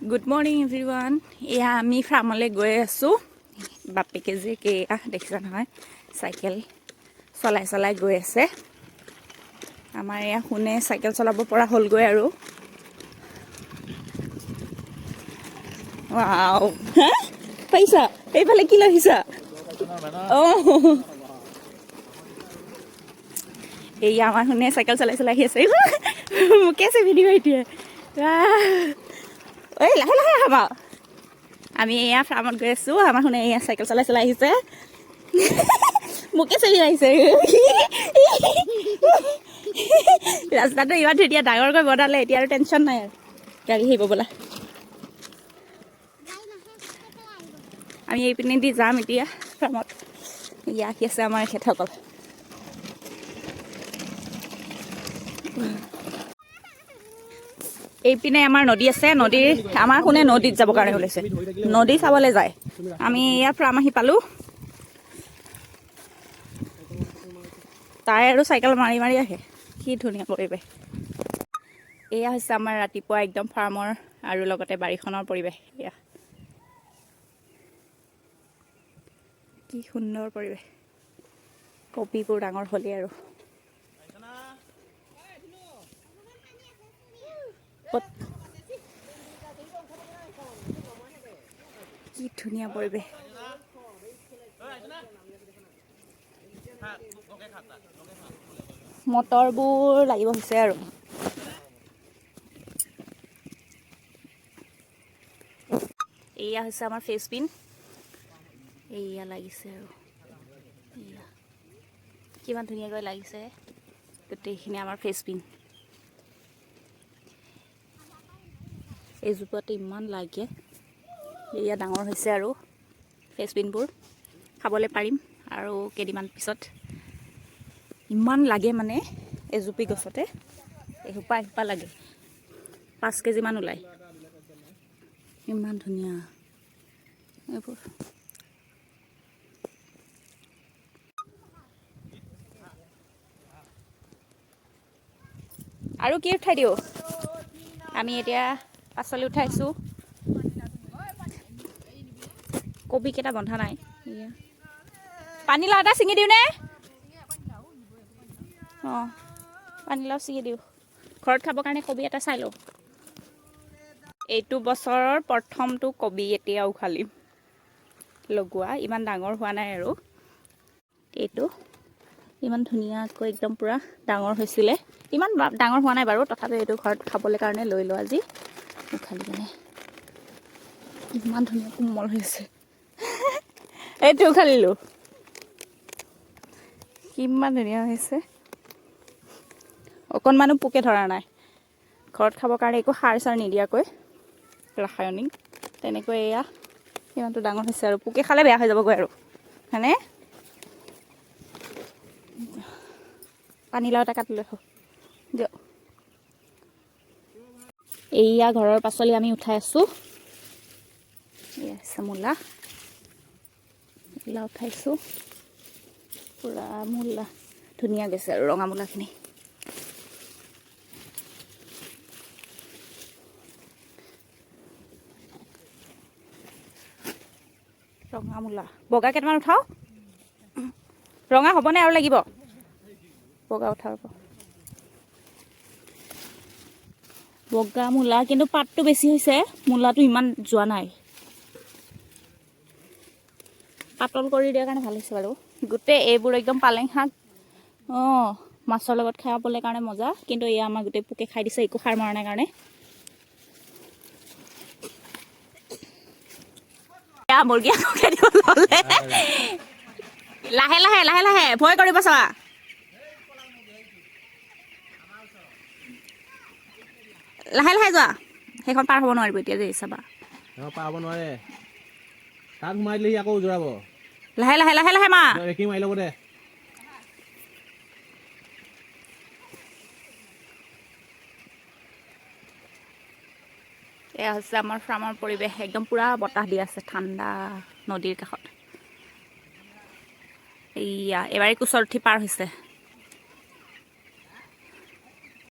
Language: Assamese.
Good morning everyone. এয়া আমি ফাৰ্মলৈ গৈ আছোঁ। বাপেকে যে এয়া দেখিছা নহয়, চাইকেল চলাই চলাই গৈ আছে। আমাৰ এয়া সোণে চাইকেল চলাব পৰা হ'লগৈ আৰু। ৱাও, হা পাৰিছা? এইফালে কি লৈ আহিছা? অঁ, এইয়া আমাৰ সোণে চাইকেল চলাই চলাই আহি আছে। মোকে আছে ভিডিঅ' এতিয়া। ঐ, লাহে লাহে আহা। আমি এয়া ফাৰ্মত গৈ আছোঁ। আমাৰ সোণে এয়া চাইকেল চলাই চলাই আহিছে, মোকে চেপি আহিছে। ৰাস্তাটো ইমান ধুনীয়া ডাঙৰকৈ বনালে, এতিয়া আৰু টেনশ্যন নাই আৰু গাড়ী আহিব। বোলা, আমি এইপিনেদি যাম এতিয়া ফাৰ্মত। এয়া আহি আছে আমাৰ এখেতসকল। এইপিনে আমাৰ নদী আছে। নদীৰ আমাৰ সোণে নদীত যাবৰ কাৰণে ওলাইছে, নদী চাবলৈ যায়। আমি ইয়াৰ ফাৰ্ম আহি পালোঁ। তাই আৰু চাইকেল মাৰি মাৰি আহে। কি ধুনীয়া পৰিৱেশ! এয়া হৈছে আমাৰ ৰাতিপুৱা একদম ফাৰ্মৰ আৰু লগতে বাৰীখনৰ পৰিৱেশ। এয়া কি সুন্দৰ পৰিৱেশ! কবিবোৰ ডাঙৰ হ'লেই আৰু। কি ধুনীয়া পৰিৱেশ! মটৰবোৰ লাগিব হৈছে আৰু। এয়া হৈছে আমাৰ ফেচবিন। এয়া লাগিছে আৰু, এয়া কিমান ধুনীয়াকৈ লাগিছে। গোটেইখিনি আমাৰ ফেচবিন। এইজোপাতে ইমান লাগে। এয়া ডাঙৰ হৈছে আৰু ফেচবিনবোৰ খাবলৈ পাৰিম আৰু কেইদিনমান পিছত। ইমান লাগে মানে এজুপি গছতে এসোপা এসোপা লাগে, 5 কেজিমান ওলায়। ইমান ধুনীয়া এইবোৰ। আৰু কি উঠাই দিওঁ? আমি এতিয়া পাচলি উঠাইছোঁ। কবিকেইটা বন্ধা নাই। পানীলাও এটা ছিঙি দিওঁনে? অঁ, পানীলাও ছিঙি দিওঁ। ঘৰত খাবৰ কাৰণে কবি এটা চাই লওঁ। এইটো বছৰৰ প্ৰথমটো কবি এতিয়া উঘালিম। লগোৱা ইমান ডাঙৰ হোৱা নাই আৰু। এইটো ইমান ধুনীয়াকৈ একদম পূৰা ডাঙৰ হৈছিলে। ইমান ডাঙৰ হোৱা নাই বাৰু, তথাপিও এইটো ঘৰত খাবলৈ কাৰণে লৈ লোৱা আজি উঘালি কেনে। ইমান ধুনীয়া কোমল হৈছে। এইটো উঘালিলোঁ, কিমান ধুনীয়া হৈছে! অকণমানো পোকে ধৰা নাই। ঘৰত খাবৰ কাৰণে একো সাৰ চাৰ নিদিয়াকৈ, ৰাসায়নিক তেনেকৈ এয়া ইমানটো ডাঙৰ হৈছে আৰু। পোকে খালে বেয়া হৈ যাবগৈ আৰু। হয়নে? পানীলাও এটা কাটি লৈ আহোঁ দিয়ক। এইয়া ঘৰৰ পাচলি আমি উঠাই আছোঁ। এয়া হৈছে মূলা। মূলা উঠাইছোঁ, পূৰা মূলা ধুনীয়া গৈছে আৰু ৰঙা মূলাখিনি। ৰঙা মূলা, বগা কেইটামান উঠাওঁ। ৰঙা হ'বনে আৰু লাগিব? বগা উঠাব। বগা মূলা কিন্তু পাতটো বেছি হৈছে, মূলাটো ইমান যোৱা নাই। পাতল কৰি দিয়াৰ কাৰণে ভাল হৈছে বাৰু। গোটেই এইবোৰ একদম পালেং শাক। অঁ, মাছৰ লগত খাবলৈ কাৰণে মজা। কিন্তু এয়া আমাৰ গোটেই পোকে খাই দিছে, একো সাৰ মৰা নাই কাৰণে। এয়া মুৰ্গী আকৌ খেদিব ল'লে। লাহে লাহে লাহে লাহে, ভয় কৰিব চাবা। লাহে লাহে যোৱা, সেইখন পাৰ হ'ব নোৱাৰিব এতিয়া দেই, চাবা। পাৰ হ'ব নোৱাৰে। তাত সোমাই দিলে সি আকৌ উজৰাব। লাহে লাহে লাহে লাহে মা। ৰেকিং মাৰি ল'ব দে। এয়া হৈছে আমাৰ ফাৰ্মৰ পৰিৱেশ। একদম পূৰা বতাহ দি আছে, ঠাণ্ডা, নদীৰ কাষত। এইয়া এবাৰে কোচত উঠি পাৰ হৈছে।